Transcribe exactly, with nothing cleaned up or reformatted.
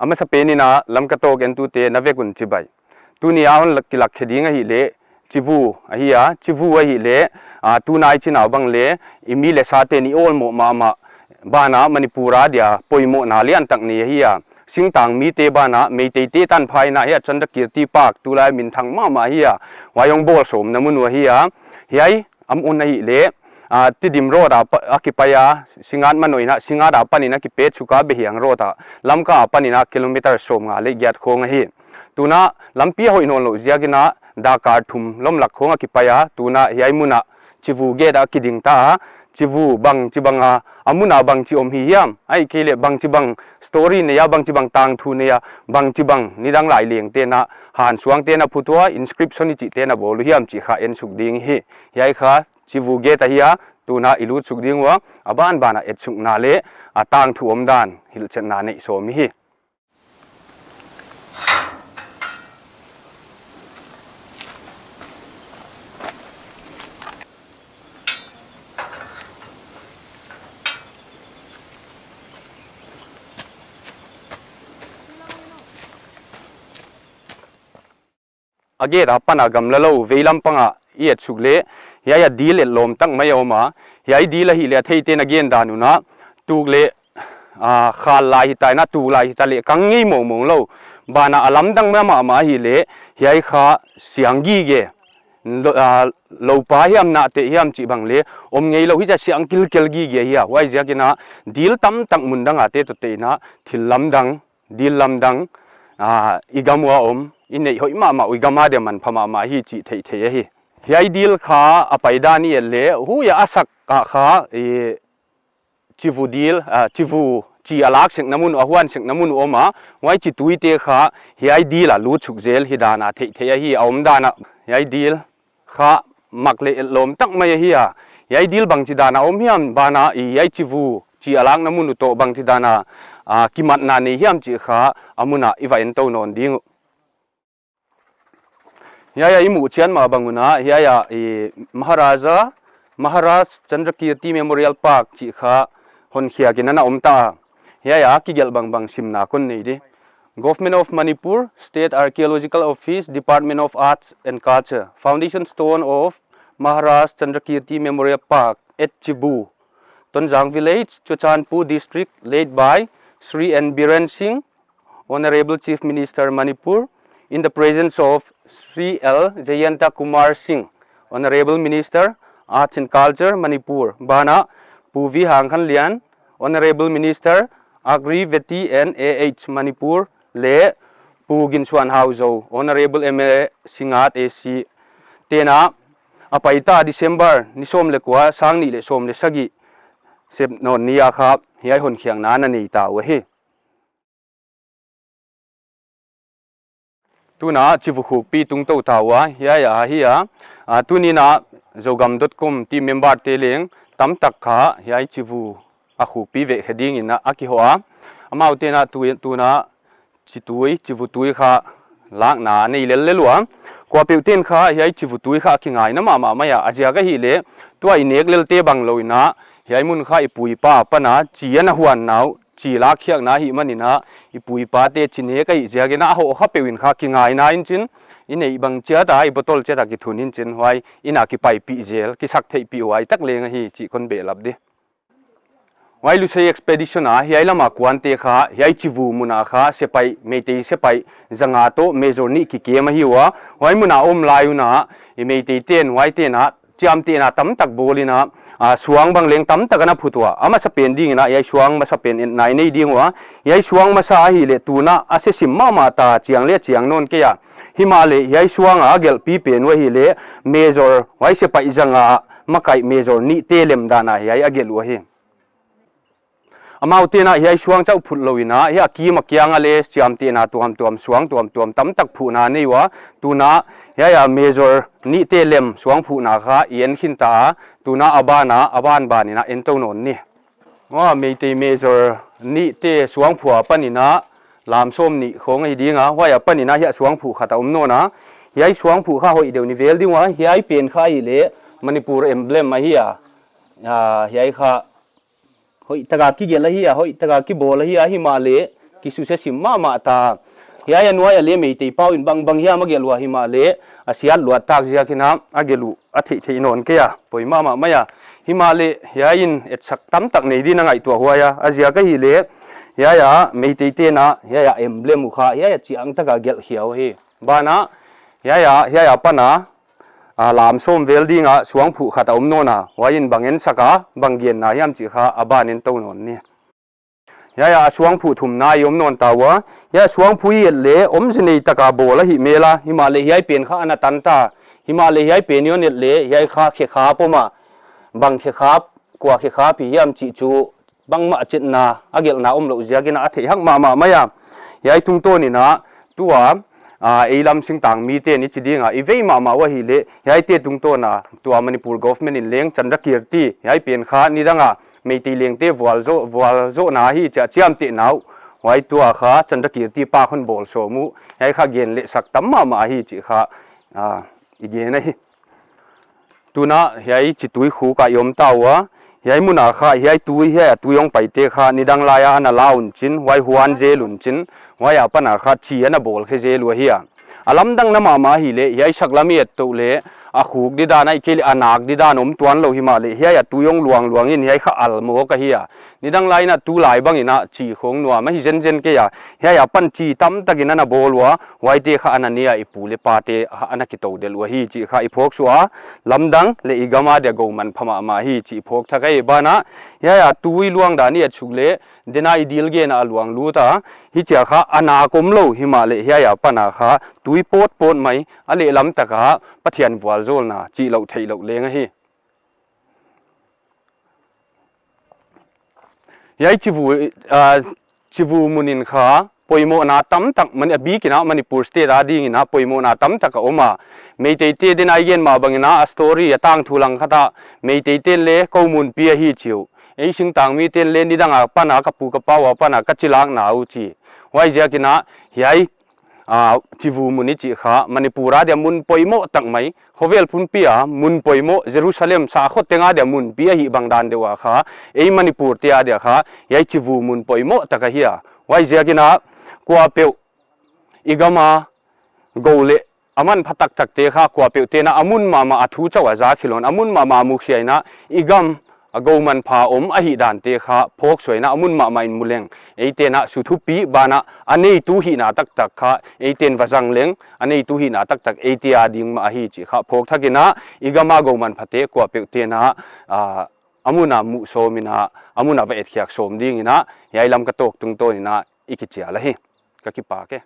Amasapen in a Lamka Talk entute na vek un chibai. Tuni a hon lak, kilak khe ding ahihleh, chivu ahi a, chivu ahihleh, a, tunai chin a bang leh, i mi leh sate'n i awlmoh mahmah, banah Manipur a dia poimohna liantak nei ahi a. Singtang mite banah Meiteite tanpha in a hiai Chandrakirti Park tulai minthang mahmah ahi a. Huai hong bawl sawmna mun uh ahi a. Hiai a mun ahihleh, a, Tedim Road a pa, a kipai a, Singngat Manoi in a, Singngat apan in a kipet suk a Behiang Road a, Lamka apan in a kilometer sawmnga leh giat khawng ahi. Tuna lampi a hoih nawnlouh ziak in a dakar thum lom lak khawng a kipai a, tuna hiai mun ah chivu gate a kiding ta a, chivu bangchibang a, a mun a bangchi om hi hiam, ahihkeileh bangchibang story nei a, bangchibang tangthu nei a, bangchibang nidang lai lengte'n a, hansuangte'n a phut ua, inscription i chihte na bawl uh hiam chih kha en suk ding hi. Hiai kha chivu gate ahi a, tuna i lut suk ding ua, a banban a et sukna leh, a tangthu omdan hilhchetna nei sawm hi. A gate apan a gamla lou veilam pang a i et suk leh, hiai a dil etlawm tak mai a om a, hiai dil ahihleh a theite'n a gen dan un a, tuk leh, a, khal lai hita in a, tuk lai hita leh kang ngei mawngmawng lou. Banah a lamdang mahmah ahihleh, hiai kha siang gige, lo, a, loupa hiam nahteh hiam chih bang leh om ngei lou, hichia siang kilkel gige hi a. Huaiziak in a dil tamtak mun dang a te toh te in a thil lamdang, dil lamdang, a, i gam ua om, i neih hoih mahmah uh, i gam a dia manpha mahmah hi chih theihtheih ahi. Hiai dil kha a paidan i et leh, huai a sak ah kha, i, chivu dil, a, chivu chi a lak sekna mun uh, a huan sekna mun uh om a, huai chituite kha hiai dil a lut suk zel hi dan a theihtheih ahi, a omdan a. Hiai dil kha mak leh etlawm tak mai ahi a. Hiai dil bangchidan a om hiam, banah i hiai chivu chi a lakna mun uh toh bangchidan a, a, kimatna nei hiam chih kha a mun ah i va en tou nawn ding uh. Hiai a i muh chiat mah bang un a, hiai a i Maharaja, Maharaj Chandrakirti Memorial Park chih kha honkhiak in ana om ta a. Hiai a kigelh bangbang simna kon nei di. Government of Manipur, State Archaeological Office, Department of Arts and Culture, Foundation Stone of Maharaj Chandrakirti Memorial Park at Chivu, Tonjang Village, Churachandpur District, laid by Shri N Biren Singh, Honorable Chief Minister Manipur, in the presence of Shri L Jayanta Kumar Singh, Honorable Minister, Arts and Culture, Manipur, banah Pu V Hangkhanlian, Honorable Minister, Agri, Veti and A H, Manipur, leh Pu Ginsuan Haozou, Honorable M L A, Singngat A C, te'n a, a paita December ni sawm leh kua, sang nih leh sawm leh sagih sep nawn ni a kha hiai honkhiakna ana nei ta uh ahi. Tuna chivu khukpi tung tou ta ua, hiai a hi a, a, tuni'n a Zogam dot com team member te leng tamtak kha hiai chivu a khukpi veh khe ding in a, a kihoh a. Amau te'n a tu, tuna chitui, chivu tui kha lakna nei lellel ua. Kuapeuh te'n kha hiai chivu tui kha kingaina mahmah mai a, a ziak ahihleh tua i nek lelte bang lou in a, hiai mun kha i pu i pa apan a chi ana huanna uh, chi lakkhiakna ahihman in a, i pu i pate chi nek ahih ziak in a, a hoh khapeuh in kha kingaina in chin, i neih bang chiat a, i bottle chiat a kithun in chin, huai in a kipaipih zel, kisaktheihpih huai tak leng ahi chih kon behlap di. Huai Lusei Expedition a hiai lam a kuante kha hiai chivu mun a kha sepaih, Meitei sepaih zanga toh Major nih kikem ahi ua. Huai mun a om lai un a, i Meitei te'n huaite'n a chiamtehna tamtak bawl in a, a, suang bang leng tamtak ana phut ua. Amasapen ding in a hiai suang masapen etna i nei ding ua. Hiai suang masa ahihleh tuna a se sim mahmah ta, chiang leh chiang nawn kei a. Himahleh hiai suang a gelhpi pen uh ahihleh Major, huai sepaih zanga makaih Major nihte lem dan a hiai a gelh uh ahi. Amau te'n a hiai suang chauh phut lou in a, hiai a kim a kiang a leh chiamtehna tuamtuam, suang tuamtuam tamtak phuhna nei ua. Tuna hiai a Major nihte lem suang phuhna kha i en khin ta a. Tuna a ban a, a banban in a en tou nawn ni. Huai Meitei Major nihte suang phuh apan in a lam sawmnih khawng ahi ding a, huai apan in a hiai suang phuh khat a om nawn a. Hiai suang phuh kha hoih deuh in i vel ding ua, hiai pen kha ahihleh Manipur emblem ahi a. A, hiai kha hoihtak a kigelh ahi a, hoihtak a kibawl ahi a, himahleh kisuse sim mahmah ta. Hiai a nuai a leh Meitei pau in bangbang hiam a gelh ua himahleh, a siat luat tak ziakin a gelh uh a theihtheih nawn kei a, poi mahmah mai a. Himahleh hiai in etsak tamtak nei din a ngaihtuah huai a, a ziak ahihleh, hiai a Meitei te'n a, hiai a emblem uh kha, hiai a chiang taka gelh khia uh hi. Banah, hiai a, hiai a pan a, a lam sawm vel ding a suangphuh khat a om nawn a, huai in bang ensak a, bang genna hiam chih kha a ban en tou nawn ni. Hiai a suangphuh thumna i om nawn ta ua, hiai a suangphuh i et leh omzinei taka bawl ahih mel a, himahleh hiai pen kha ana tan ta, himahleh hiai pen i hon et leh, hiai kha khekhap om a, bang khekhap, kua khekhap hi hiam chih chu, bangmah chetna, a gelhna omlouh ziakin a theih hak mahmah mai a. Hiai tungtawn in a, tua, a, ei lam singtang mite'n i chi ding a, i vei mahmah uh ahihleh, hiaite tungtawn a, tua Manipur government in leng Chandrakirti, hiai pen kha nidang a, Meitei lengte vualzoh, vualzohna hi chia chiamtehna uh, huai tua kha Chandrakirti pa khawng bawl sawm uh, hiai kha gen leh sak tam mahmah hi chih kha, a, i gen ahi. Tun a hiai chi tuikhuk a i om ta ua, hiai mun a kha, hiai tui, hiai a tui hong paite kha, nidang lai a ana la un chin, huai huan zel un chin, huai a pan a kha chi ana bawl khe zel uh ahi a. A lamdangna mahmah ahihleh, hiai saklam i et tou leh, a khuk didan ahihkeileh, a nak didan om tuanlou himahleh, hiai a tui hong luangluang in, hiai kha al mawk ahi a. Nidang lai in a tulai bang in a chi khong nuam ahi zenzen kei a, hiai a pan chi tamtak in ana bawl ua, huaite kha ana ne a i pu leh pate kha ana kitou delh uh ahi chih kha i phawk suah a, lamdang leh i gam a dia gou manpha mahmah hi chih i phawk thak ahi. Banah, hiai a tui luang dan i et suk leh, den a i dil gen a luang lut a, hichia kha a nak omlou himahleh hiai a pan a kha tui pawtpawt mai, a lehlam taka Pathian vualzawlna chih louh theihlouh leng ahi. Hiai chivu, a, chivu mun in kha, poimohna tamtak, Mani-, a bik in a Manipur state a ding in a poimohna tamtak a om a. Meitei te den a i gen mah bang in a, a story a tangthu lang khat a, Meitei te'n leh kou munpi ahi chi uh. Ei singtang mite'n leh nidang a pan a ka pu ka pau a pan a ka chilakna uh chi. Huaiziakin a, hiai a, chivu mun i chih kha, Manipur a dia mun poimoh tak mai, khovel pumpi a mun poimoh, Jerusalem sakhua teng a dia munpi ahih bang dan deuh a kha, ei Manipur te a dia kha, hiai chivu mun poimoh tak ahi a. Huaiziakin a, kuapeuh, i gam a, gou leh, a manpha taktak te kha, kuapeuh te'n a, a mun mahmah a thu chauh a za khia lou in, a mun mahmah a mukhia in a, i gam, a gou manpha om ahih dan te kha phawk suah in a, a mun mahmah in mu leng. Eite'n a suthupi banah a neitu hihna taktak kha eite'n va zang leng, a neitu hihna taktak eite a ding mah ahi chih kha phawk thak in a, i gam a gou manpha te kuapeuh te'n a, a, a mun a muh sawm in a, a mun a va etkhiak sawm ding in a, hiai Lamka Talk tungtawn in a i kichial ahi. Ka kipak e.